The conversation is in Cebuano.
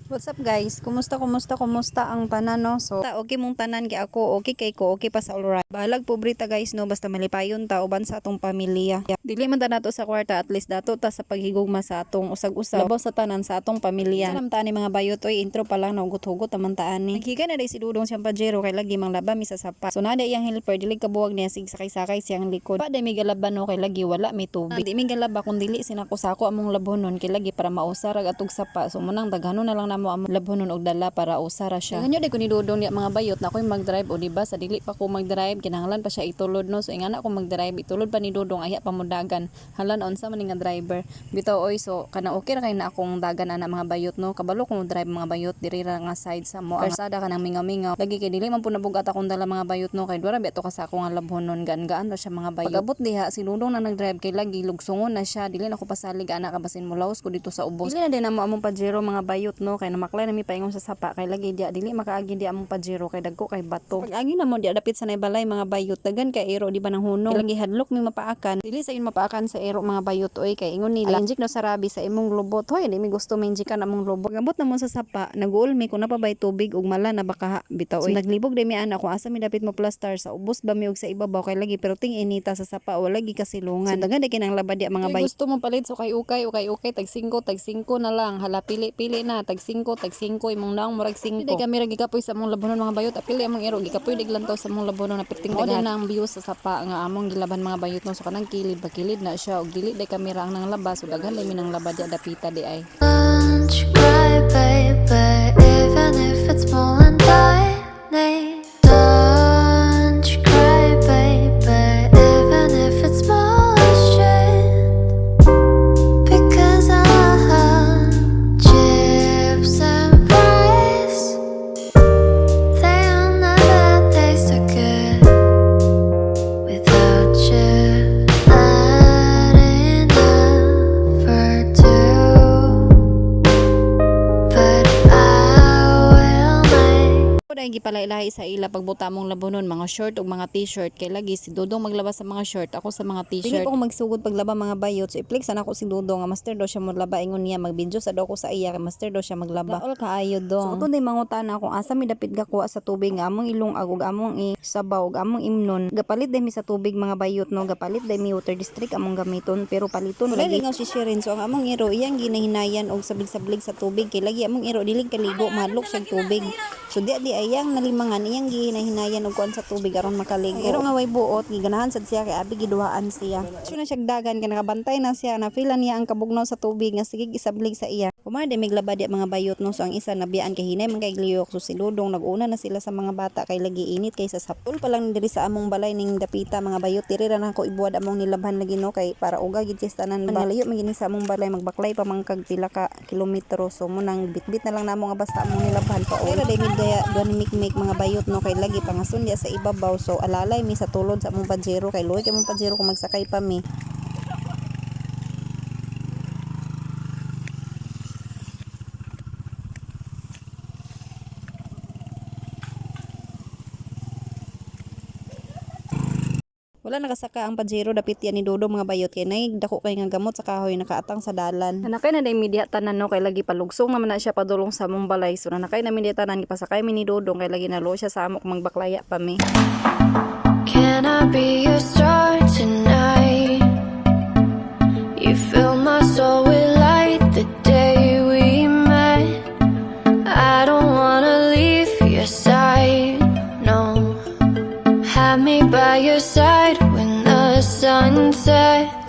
What's up, guys? Kumusta, kumusta, kumusta ang tanan, no? So, okay mong tanan kay ako, okay kay ko, okay pa sa alright. Bahalag pobre ta, guys, no, basta malipayon ta uban sa atong pamilya. Dili man ta nato sa kwarta, at least dato ta sa paghigugma sa atong usag-usab. Labaw sa tanan sa atong pamilya. Salam ta ni mga bayot oy, intro pa lang nahugot-hugot naman taan ni. Naghiga na day si Dudong siyang Pajero kay lagi manglaba mi sa sapa. So nada iyang helper, dili kabuwag niya sig sakay-sakay siyang likod. Pa day mi galaba, no, kay lagi wala may tubig. Di mi galaba kung dili sinako-sako among labhonon kay lagi para mausar ag atog sapa. So munang daghano na lang namo among labhonon og dala para usara siya. Daghan day ko ni Dudong niya, mga bayot, na ako'y mag-drive o di ba sa dili pa ko mag-drive kinahanglan pa siya itulod, no. So ingana ko mag-drive, itulod pa ni Dudong ayha pa modagan. Halan, unsa man ni nga driver. Bitaw oy, so kana okay ra kay na akong dagan ana, mga bayot, no. Kabalo ko mo drive, mga bayot, diri ra nga side sa mo. Karsada kanang mingaw-mingaw. Lagi kay dili man po nabugat akong dala, mga bayot, no, kay duara to ka sa ako nga labhonon, gaan-gaan ra siya, mga bayot. Pag-abot diha, si Dudong na nag-drive kay lagi lugsungon na siya. Dili na ko pasalig ana ka basin mulaos ko dito sa ubos. Dili na din namo among Pajero, mga bayot, no, kay namaklay na mi paingon sa sapa kay lagi diya dili makaagi di among Pajero kay dagko kay bato. Pag agi na mo diya dapit sa balay, mga bayot, dagan kay ero di ba nang hunong. Kay lagi hadlok mi mapaakan. Dili sa yun mapaakan sa ero, mga bayot oy, kay ingon nila injik no sa rabi sa imong lubot. Hoy, di mi gusto ma-injikan among lubot. Pag-abot na mo sa sapa, naguol mi kung napabay tubig ug mala na baka bitaw oy. So, naglibog di mi ana kung asa mi dapit mo plaster, sa ubos ba mi og sa ibabaw, kay lagi pero ting inita sa sapa, wala lagi kasilungan. So dagan di kinang labad diya, mga bayot. Gusto mo palit so kay ukay ukay ukay, tag 5, tag 5 na lang. Hala, pili pili na, tag 5, tag 5 imong naong murag 5. Di kami ra gikapoy sa among labonon, mga bayot, apili among ero, gikapoy dig lantaw sa among labonon na perting daghan na ang view sa sapa nga among gilaban, mga bayot, no. So kanang kilid ba kilid na siya og dili day kami ra ang nanglaba, so daghan day mi nang laba diya dapita di ay. Don't you cry, baby, even if it's small and tiny. Don't you cry, baby, even if it's small as shit. Because I love chips and fries. They'll never taste so good without you. Not enough for two. But I will make Dahil gipalailahi sa ila pagbuta mong labonon, mga short ug mga t-shirt, kay lagi si Dudong maglaba sa mga short, ako sa mga Dili t-shirt. pa ko magsugod paglaba, mga bayot. So i-flex ana ko si Dudong nga master daw siya moglaba. Ingon niya magbidyo sa daw ko sa iya kay master daw siya maglaba. Daol kaayo dong. So ato day mangutana kung asa mi dapit gakuha sa tubig nga among ilungag ug among isabaw ug among imnon. Gapalit day mi sa tubig, mga bayot, no. Gapalit day mi, water district among gamiton pero paliton lagi. Lingaw si Shirin, so ang among iro iyang ginahinayan og sablig-sablig sa tubig kay lagi among iro dili kaligo, mahadlok siya tubig. So di di ayang nalimangan iyang gihinahinayan og kuan sa tubig aron makaligo. Pero nga way buot, giganahan sad siya kay abi giduhaan siya. So na siya dagan kay nakabantay na siya, na feel niya ang kabugnaw sa tubig nga sige isablig sa iya. Human di miglaba di mga bayot, no. So ang isa nabiyaan kay hinay man kay gliyok, so si Dudong naguna na sila sa mga bata kay lagi init kay sa sapul pa lang diri sa among balay ning dapita, mga bayot. Diri ra na ako ibuwad among nilabhan lagi, no, kay para uga gid siya sa tanan ba. Layo man gini sa among balay, magbaklay pa man kag pila ka kilometro, so mo nang bitbit na lang namo nga basta among nilabhan pa. Pero day migdaya duha ni mikmik, mga bayot, no, kay lagi pangasun diya sa ibabaw, so alalay mi sa tulod sa among Pajero kay luoy kay among Pajero kung magsakay pa mi. Wala nakasaka ang Pajero dapit yan ni Dodo, mga bayot, kay nay dako kay nga gamot sa kahoy nakaatang sa dalan. Nanakay na day mi diha tanan, no, kay lagi palugsong naman na siya padulong sa among balay. So nanakay na mi diha tanan, gipasakay mi ni Dudong kay lagi nalo siya sa amok mangbaklaya pa mi. Can I be your star tonight? You fill my soul with light the day we met. I don't wanna leave your side, no. Have me by your side when the sun sets.